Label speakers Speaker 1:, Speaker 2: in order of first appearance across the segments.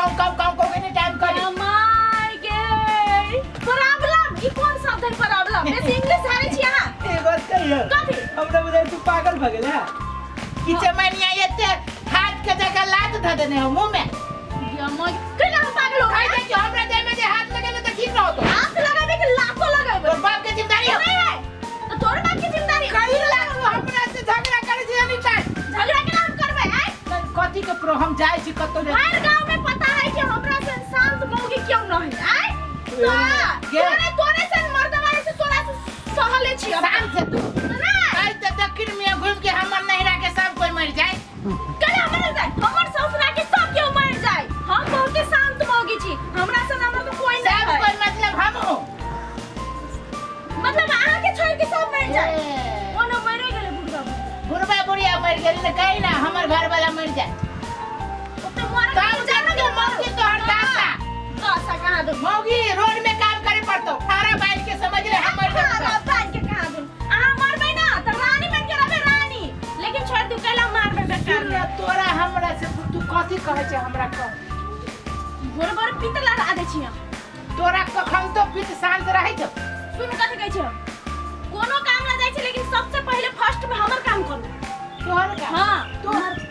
Speaker 1: काउ काउ काउ काउ एनी टाइम करी।
Speaker 2: My गे, प्रॉब्लम ई कोन शब्द है प्रॉब्लम? बेसी इंग्लिश हारे छी अहाँ।
Speaker 1: एक बात कहियो।
Speaker 2: कथी?
Speaker 1: हमरा बुझाइ तू पागल भऽ गेल है कि चमनिया एते हाथ के जगह लात धऽ देने हो मुंह में।
Speaker 2: गे my, केना हम पागल हो
Speaker 1: खाइ
Speaker 2: गए?
Speaker 1: देखियो, हमरा देह में जे हाथ लगेले तऽ ठीक रहतो।
Speaker 2: हाथ लगाबे के लातो लगाबे।
Speaker 1: तोर बाप के जिम्मेदारी हो।
Speaker 2: नहीं है तो तोर बाप के जिम्मेदारी।
Speaker 1: कही ला तू हमरा से झगड़ा करे छी एनी टाइम।
Speaker 2: झगड़ा केना हम करबै आय?
Speaker 1: कथी के प्रो हम जाइ छी कतौ ने।
Speaker 2: हर गांव में पता है कि हमरा से शांत मौगी क्यों नहीं आय।
Speaker 1: के?
Speaker 2: तोरे तोरे से मर्दवा से तोरा से सहले छी अब।
Speaker 1: शांत से तू
Speaker 2: ना।
Speaker 1: आई तऽ दक्षिण में घूम के हमर नहिरा के सब कोई मर जाए।
Speaker 2: केना मर जाए? हमर ससुरा के सब केओ मर जाए। हम बहुते शांत मौगी छी, हमरा से हमरा तो कोई नहीं
Speaker 1: सब
Speaker 2: है।
Speaker 1: कोई मतलब हम हो।
Speaker 2: मतलब अहाँ के छोड़ के सब मर जाए?
Speaker 1: ए।
Speaker 2: कोनो मरे गेले बुढ़वा?
Speaker 1: बुढ़वा बुढ़िया मर गेल ने, कही ना हमर घर वाला मर जाए।
Speaker 2: ओते मर
Speaker 1: तब जान के मौगी तोहर दासा।
Speaker 2: दासा कहाँ दो?
Speaker 1: मौगी रोड में काम करे पड़तो, थारा बाल के समझ ले हम मर जाए।
Speaker 2: थारा बाल के कहाँ दो? अहाँ मरबै ना त रानी बन के रहबै रानी, लेकिन छोड़ दू कैला मारबै बेकार
Speaker 1: सुन
Speaker 2: में।
Speaker 1: ना, तोरा हमरा से तू कथी कहै छै हमरा कह।
Speaker 2: भोर भोर पित लड़ा दै छी हम।
Speaker 1: तोरा कखन तो पित शांत रहै छौ।
Speaker 2: सुन कथी कहै छै, कोनो काम ला जाइ छै लेकिन सबसे पहिले फर्स्ट में हमर काम करू।
Speaker 1: तोहर काम?
Speaker 2: हाँ,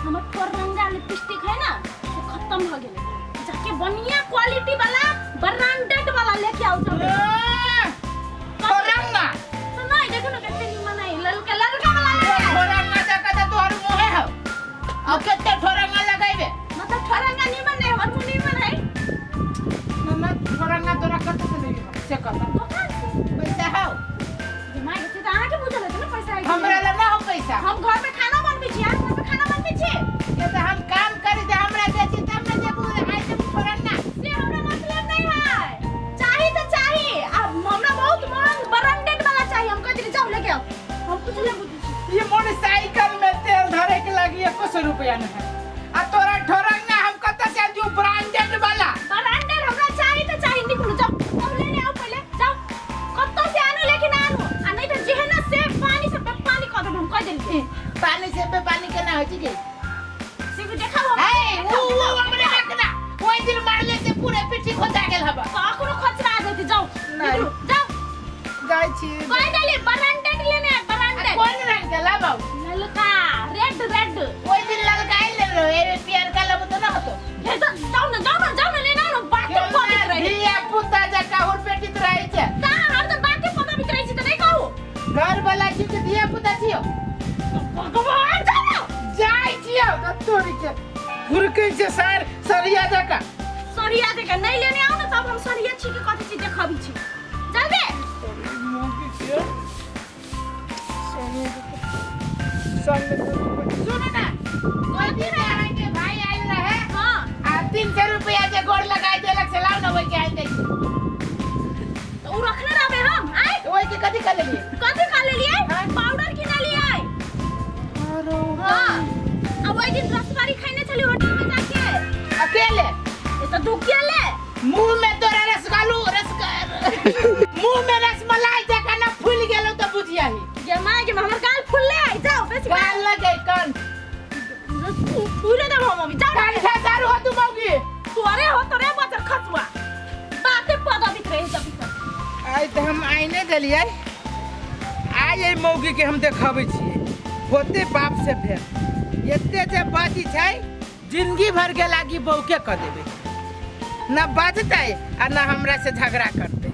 Speaker 2: हमर ठोरंगा लिपस्टिक है ना, से खत्म हो गेलै, जाके बढ़िया क्वालिटी वाला ब्रांडेड वाला लेके आओ जल्दी।
Speaker 1: ठोरंगा?
Speaker 2: तो नहीं देखो ना कते निमन है, ललका ललका वाला ले आओ।
Speaker 1: ठोरंगा जका त तोहर मुहे हौ, अब कते ठोरंगा लगैबे?
Speaker 2: मतलब ठोरंगा निमन नहीं, हमर मुंह निमन है।
Speaker 1: ना ना, ठोरंगा तोरा कते से लेबी से कह।
Speaker 2: दुकान से।
Speaker 1: पैसा हौ?
Speaker 2: माय के त अहाँ के बुझल हेतै ने पैसा है कि
Speaker 1: हमरा
Speaker 2: नहीं।
Speaker 1: लग ना हो पैसा।
Speaker 2: हम घर में खाना बनबै छी, अहाँ घर में खाना बनबै छी?
Speaker 1: के त हम काम करी जे हमरा देती तब ने देबू, आइ देबू ठोरंगा।
Speaker 2: से हमरा मतलब नहीं है, चाही त चाही। अब हमरा बहुत महंग ब्रांडेड वाला चाही। हम कह देली जाओ लेके आओ, हम कुछ नहीं बुझै छी।
Speaker 1: ये मोटरसाइकिल में तेल धरे के लगी एको सौ रुपया नहीं है, आ तोरा ठोरंगा हम कत से जो ब्रांडेड वाला?
Speaker 2: ब्रांडेड हमरा चाही त चाही। निकलू जाओ, अब लेने आओ पहले, जाओ कत्तो से आनो लेकिन आनो, आ नहीं त जे है ना से पानी से पानी कह देब, हम कह देली।
Speaker 1: पानी से पे पानी केना होइ छै के?
Speaker 2: से देखाओ हम।
Speaker 1: हे, ऊ हमरे रखना, ओइ दिन मारले से पूरे पिट्ठी खोजा गेल हबा।
Speaker 2: कखनो खचरा जेतै, जाओ।
Speaker 1: नहीं।
Speaker 2: निकलू जाओ।
Speaker 1: जाइ छी।
Speaker 2: कह देली ब्रांडेड लेने, ब्रांडेड।
Speaker 1: कोन रंग के लाबौ?
Speaker 2: ललका, रेड रेड।
Speaker 1: ओइ दिन ललका आइल रहो, एबे पियरका लेबो त ना होतो।
Speaker 2: हे जाओ ना, जाओ ना, जाओ ना लेना ना, बाते पबित रहे।
Speaker 1: धिया पुता जका हुरपेटित रहै छै।
Speaker 2: ता हरदम बाते पबित रहै छै त नहीं कहू।
Speaker 1: घर वाला छी कि धिया पुता छियो?
Speaker 2: भगवान जाओ।
Speaker 1: जाइ छियो त तोरी के हुरकै छै सार सरिया जका।
Speaker 2: सरिया जका नहीं लेने आओ ना तब हम सरिया छी कि कथी छी देखबी छी। जल्दी।
Speaker 1: सुन ना, कथी में अहाँके भाई आयल रहे?
Speaker 2: हाँ।
Speaker 1: आ 300 रुपया जे गोड़ लगाई देलक से लाउ ना, ओहि के आनि दै छी।
Speaker 2: तो उ रखने रहबे हम आय।
Speaker 1: ओहि के कथी कर लेलियै?
Speaker 2: कथी कर लेलियै?
Speaker 1: हाँ।
Speaker 2: पाउडर किना लियै। हाँ, अब ओहि दिन रसबारी खैने छली होटल में जाके।
Speaker 1: अकेले?
Speaker 2: ए त दुकेले।
Speaker 1: मुंह में तोरा रसगुल्लू रस मुंह में रसमलाई जकाँ ना फूल गेलो त बुझियाही।
Speaker 2: गे माय गे, हमर गाल फुलले आई, जाओ बेसी
Speaker 1: गाल लगे कान।
Speaker 2: फूले देबो हम अभी, जाओ।
Speaker 1: कान खा दारू हो तू मौगी।
Speaker 2: तोरे हो तोरे बचर खसुआ बाते पदबित रहे जब तक।
Speaker 1: आइ त हम आइने देलियै, आइ एहि मौगी के हम देखाबै छियै होते बाप से भेल। एते जे बाजी छै जिंदगी भर के लागी बौके क देबै, न बजतै आ न हमरा से झगड़ा करतै।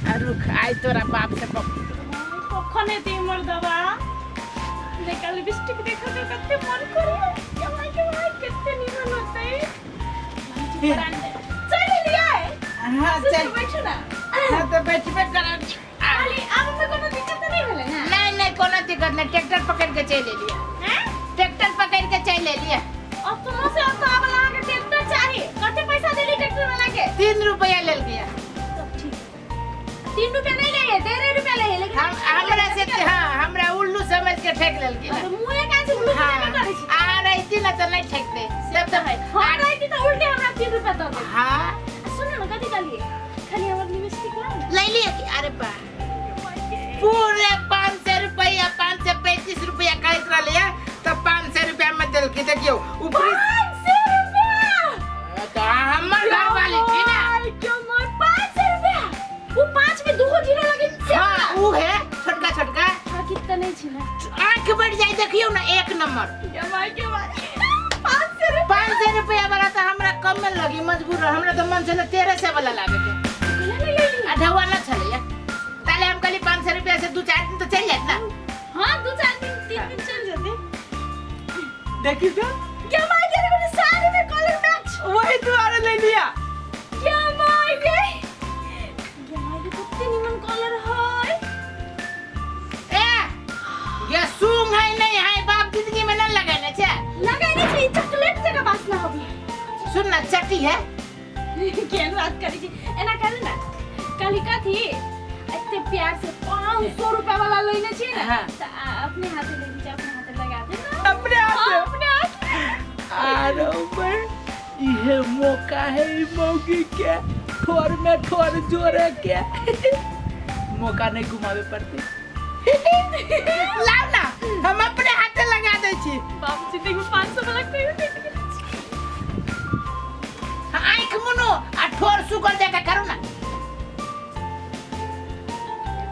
Speaker 1: आ रुक, आइ तोरा बाप से बक
Speaker 2: कखन एतै मर्दबा? निकाल लिपस्टिक देखो तो कते मन करे के भाई, के भाई कते निमन होतै। चल लियै।
Speaker 1: हाँ चल।
Speaker 2: बैठू ना।
Speaker 1: हाँ तो बैठबे करब।
Speaker 2: खाली आब में कोनो दिक्कत त नहीं भेलै ना?
Speaker 1: नहीं नहीं, कोनो दिक्कत नहीं, ट्रैक्टर पकड़ के चल एलियै।
Speaker 2: हैं?
Speaker 1: ट्रैक्टर पकड़ के चल एलियै।
Speaker 2: अब तो से अब तो आब अहाँ के ट्रैक्टर चाही। कते पैसा देली ट्रैक्टर वाला के?
Speaker 1: 3 रुपया लेल गया।
Speaker 2: तब ठीक, 3 रुपया नहीं ले, 1.5 रुपया ले, लेकिन
Speaker 1: हम हमरा से हाँ हमरा उल्लू समझ के ठेक लेल गया।
Speaker 2: तो मुँहे कान से उल्लू
Speaker 1: हाँ
Speaker 2: समझ के करै छी।
Speaker 1: आ रहती ना तो नहीं ठेकते सब तो
Speaker 2: है। हम रहती तो उल्टे हमरा 3 रुपया दऽ देती।
Speaker 1: हाँ।
Speaker 2: सुन ना कथी कहलिए, खाली हमर लिपस्टिक लाउ ना।
Speaker 1: ले लिए कि अरे बा पूरे 500 रुपया, 535 रुपया कहैत रहलियै तऽ 500 रुपया में देलकै। देखियौ ऊपरी
Speaker 2: 500 रुपया।
Speaker 1: तऽ
Speaker 2: छी ना।
Speaker 1: आँख बढ़ जाए देखियो ना एक नंबर।
Speaker 2: गे माय के माय, 500 रुपया।
Speaker 1: 500 रुपया वाला तो हमरा कम में लगी, मजबूर रह। हमरा तो मन छले 1300 वाला लावे के।
Speaker 2: केला नहीं लेली?
Speaker 1: आ ढौआ न छलैया, ताले हम कहली 500 रुपया से 2-4 दिन तो चल जात ना।
Speaker 2: हाँ, 2-4 दिन 3 दिन चल जाते।
Speaker 1: देखी तो
Speaker 2: गे माय के, रे साड़ी में कलर मैच।
Speaker 1: वही दुआरे ले लिया।
Speaker 2: गे माय गे, गे माय गे, कते निमन कलर है।
Speaker 1: ए ये सूंघ है नहीं है, बाप जिंदगी में न लगेने छे।
Speaker 2: लगेने छे, चॉकलेट जगह वासना होबी।
Speaker 1: सुन ना, चटी है।
Speaker 2: केहन बात करै छी, एना कहले ना। कहली कथी, एते प्यार से 500 रुपया वाला लेने छी ना।
Speaker 1: हाँ।
Speaker 2: त अपने हाथे ले लीजिए, अपने हाथे लगा दे ना।
Speaker 1: अपने हाथे?
Speaker 2: हाँ, अपने हाथ।
Speaker 1: आरो पर इहे मौका है ई मौगी के ठोर में ठोर जोड़े के, मौका नहीं घुमावे पड़ते। लाओ ना, हम अपने हाथे लगा दै छी।
Speaker 2: बाबूजी देखू, 500 वाला कहियो नहीं गेल छी।
Speaker 1: आँख मुनो आ ठोर सुगर जका करू ना।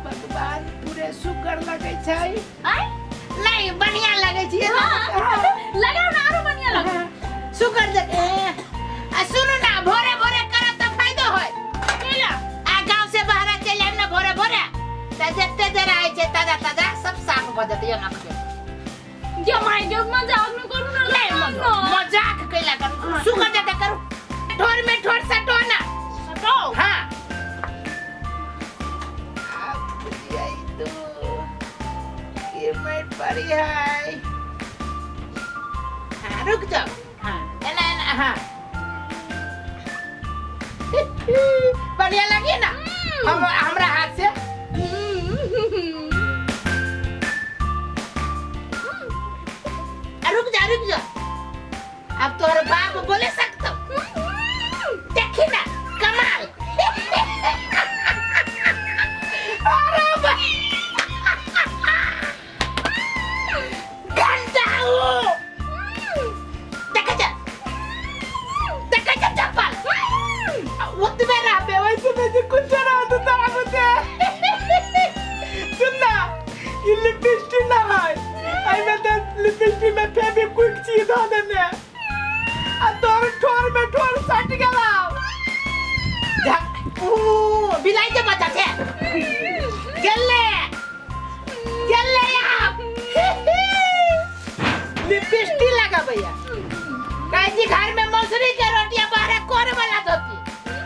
Speaker 1: भगवान, पूरे सुगर लगै छै।
Speaker 2: आय।
Speaker 1: नहीं, बढ़िया लगै छै।
Speaker 2: हाँ, लगाओ ना, आरो बढ़िया लगो।
Speaker 1: सुगर जका। आ सुनू ना, भोरे भोरे करब तऽ फायदो होय।
Speaker 2: केला?
Speaker 1: आ गांव से बाहर चलि आयब ने भोरे भोरे, तऽ जते जरा होइ छै ताजा ताजा सब साफ भऽ जेतै एना के।
Speaker 2: गे my गे, मजाक न करू ना।
Speaker 1: नहीं,
Speaker 2: लगाओ ना।
Speaker 1: मजाक कैला करू? सुगर जका करू, ठोर में ठोर सटो ना।
Speaker 2: सटाओ?
Speaker 1: हाँ। आब बुझियै तू के मारि पड़ी है। हाँ, रुक जाओ। हाँ, एना एना। हाँ, बढ़िया लगी ना हम हमरा हाथ से? आ, रुक जा, रुक जा। अब तोहर बाप बोले सकतो। देखी ना कमाल। अरे भाई, घंटा हो देखे जा, देखे जा चप्पल ओतबे रहबे, वैसे वैसे कुछ ना तो तारा बुते। सुन ना, ई लिपस्टिक ना है, एहिमे तऽ लिपस्टिक में फेविक्विक चीज धऽ देने आ तोर ठोर में ठोर सट गेलौ। ऊ बिलाई के बच्चा छे, गेले गेले। आप लिपस्टिक लगाबैया काहे जी? घर में मौसरी के रोटी, बाहर कोर वाला धोती,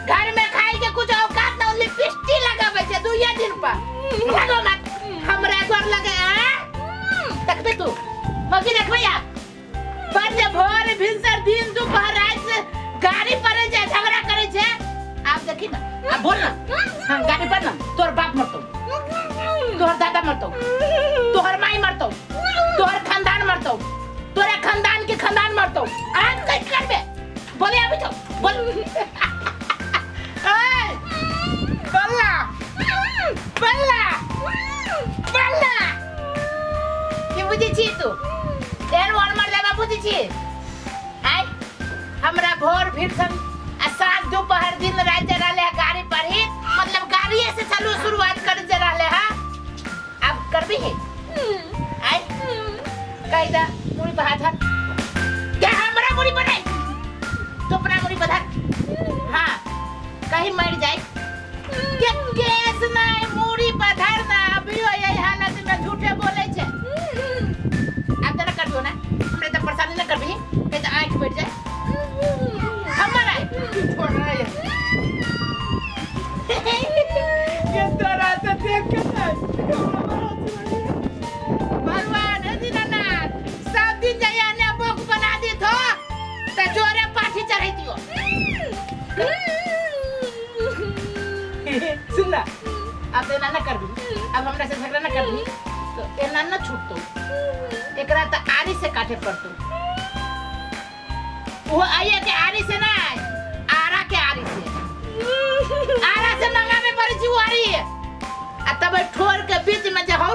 Speaker 1: घर में खाई के कुछ औकात ना, लिपस्टिक लगाबै छै दुइये दिन पर। लगो मत हमरा गोर लगे। आ देखबे तू मौसी, देखबे आप पर जे भोर भिनसर दिन दोपहर रात से गाड़ी पड़े छै, झगड़ा करे छै। आप देखी ना, आप बोल ना। हाँ, गाड़ी पर ना तोर बाप मरतो, तोहर दादा मरतो, तोहर माई मरतो, तोहर खानदान मरतो, तोरा खानदान के खानदान मरतो। आज कहीं करबे बोले अभी तो बोल। ए बल्ला बल्ला बल्ला, की बुझै छी तू? एहन वर मर जाबा बुझै छी? आय हमरा भोर भिनसर आ साँझ दोपहर दिन रात जे रहले है गाड़ी पर ही, मतलब गाड़िए से चलू शुरुआत कर जे रहले है, अब करबी है? आय कहि दा, मुड़ी पर हाथ धर के हमरा मुड़ी पर नहीं, तू अपना मुड़ी पर धर। हाँ, कहीं मर जाए के केस नहीं, मुड़ी पर धर ना। अभियो यही हालत में झूठे बोले छे। अब तो ना करबियो ना, हमरे तो परेशानी ना करबी, कहीं तो आँख बैठ जाए हमर। आय छोड़ रहा है ये तोरा से देख के ना। भगवान हे दीनानाथ, सब दिन जाइया ने बोक बना दी थो त जोरे पाठी चढ़ाई दियो। सुन ना, अब एना ना करबी, अब हमरा से झगड़ा ना करबी तो एना ना छूटतो। एकरा त आरी से काटे पड़तो। वो आइए के आरी से ना, आरा के आरी से, आरा से मंगावे पड़े छी वो आरी। आ तब ठोर के बीच में जे हौ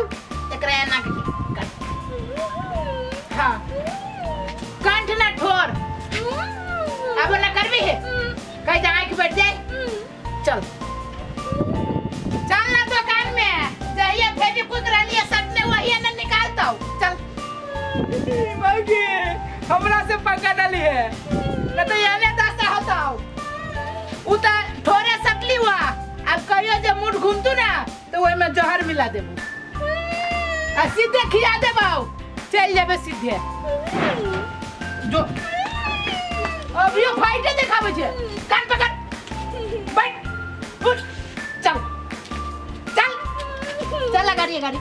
Speaker 1: एकरा एना के काट। हाँ, कंठ ना ठोर। अब ना करबी है? कहीं आँख बैठ जाए। चल चल ना दुकान में, जहिया फेविक्विक रहलिए सटने वही ना निकाल। मौगी हमरा से पंगा न लिए न तो एने दशा होताओ। उ त थोड़े सकली हुआ, अब कहियो जे मूड घूमतू ना तो ओहि में जहर मिला देबू आ सीधे खिया देबौ, चल जेबे सीधे। जो अभियो फाइटे देखाबै छै। कान पकड़, बैठ, उठ, चल चल चल, गाड़ी गाड़ी।